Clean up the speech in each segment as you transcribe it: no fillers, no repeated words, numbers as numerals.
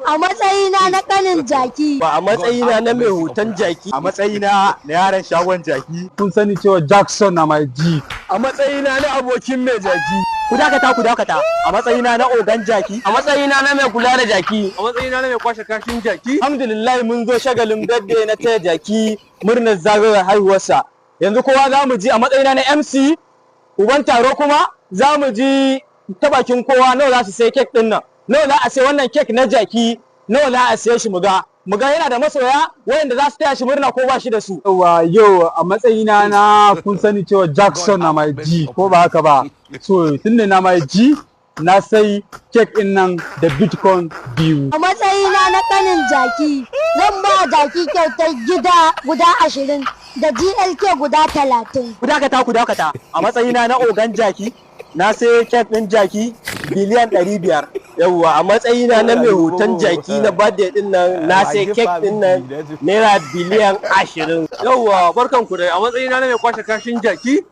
A matsayina na kanin jaki. Ba a matsayina na mai hoton jaki. A matsayina na yaran shagon jaki. Kun sani cewa Jackson na my G. A matsayina na abokin mai jaki. Ku dakata, ku dakata. A matsayina na ogan jaki. A matsayina na mai kula da jaki. A matsayina na mai kwashe kashin jaki. Alhamdulillah, mun zo shagalin birthday na taya jaki murnar zagayowar haihuwarsa. Yanzu kowa za mu ji, a matsayina na MC uban taro, kuma za mu ji ta bakin kowa nawa za su sai kek din nan. Nawa za a sai wannan kek na jaki? Nawa za a siye shi? Muga yana da masoya wayanda za su taya shi murna ko ba shi da su. Wa yau, a matsayina na, kun sani cewa Jackson na my G, ko ba haka ba? So tunda na my G, na sai kek din nan da Bitcoin 2. A matsayina na kanin jaki, zan ba jaki kyautar gida guda 20 da GLK guda 30. Ku dakata, ku dakata. A matsayina na ogan jaki, na sai kek ɗin jaki biliyan 500. Yawwa, a matsayina na mai hoton jaki na birthday din nan, na sai kek ɗin nan naira biliyan 20. Yawwa, barkan ku dai. A matsayina na mai kwashe kashin jaki,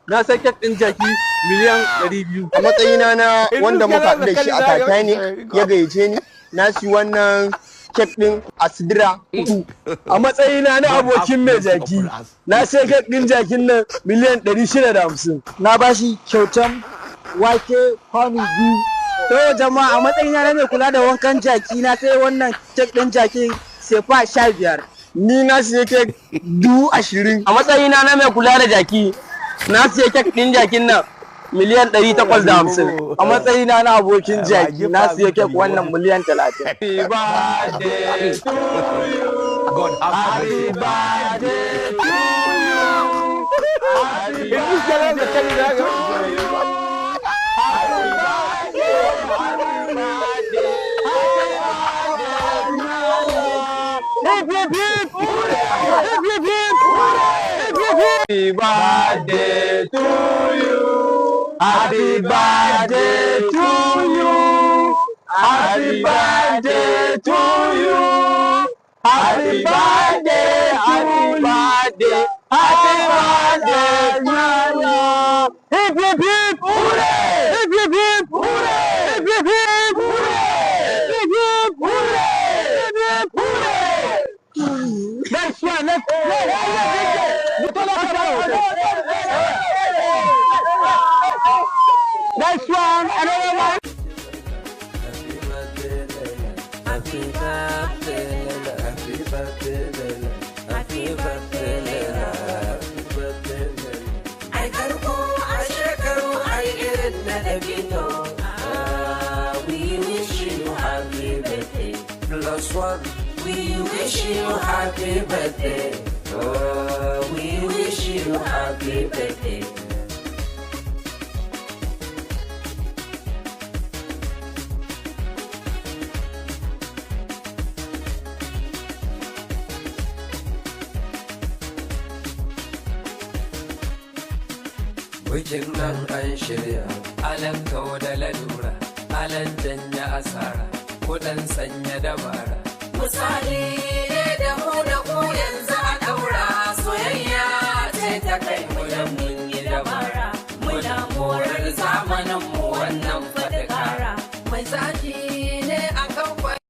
na sai kek ɗin jaki miliyan 200. A matsayina na wanda muka haɗu da shi a Titanic ya gayyace ni, na si wannan kek ɗin a sidira 4. A matsayina na abokin mai jaki, na sai kek ɗin jakin nan miliyan 650. Na bashi kyautan wake kwano 2. To jama'a, a matsayina na mai kula da wankan jaki, na sai wannan kek ɗin jakin sefa 15. Ni na siya kek 20,000. A matsayina na mai kula da jaki, na siya kek ɗin jakin nan miliyan 850. A matsayina na abokin jaki, na siya kek wannan miliyan 30. Happy birthday to you. Happy birthday to you. Happy birthday to you. Happy birthday, happy birthday, happy birthday to you. Hip hip hip! Hip hip hip! Hip hip hip! Happy birthday to you. Happy birthday to you. Happy birthday to you. Happy birthday, happy birthday, happy birthday to you. Hip hip hip! Hooray! Hip hip hip! Hooray! Hip hip hip! Hooray! Hip hip! Hooray! Hip hip! Hooray! Next one, next, next, next one, another one. Happy birthday, Lela. Happy birthday, Lela. Happy birthday, Lela. Happy birthday, Lela. Ai karko a shekaru ai irin na dabino. Ah, we wish you happy birthday. Plus one. We wish you happy birthday. Oh, we wish you happy birthday. Bikin nan an shirya, alan kau da lalura, alan janya asara, kudan sanya dabara. Misali.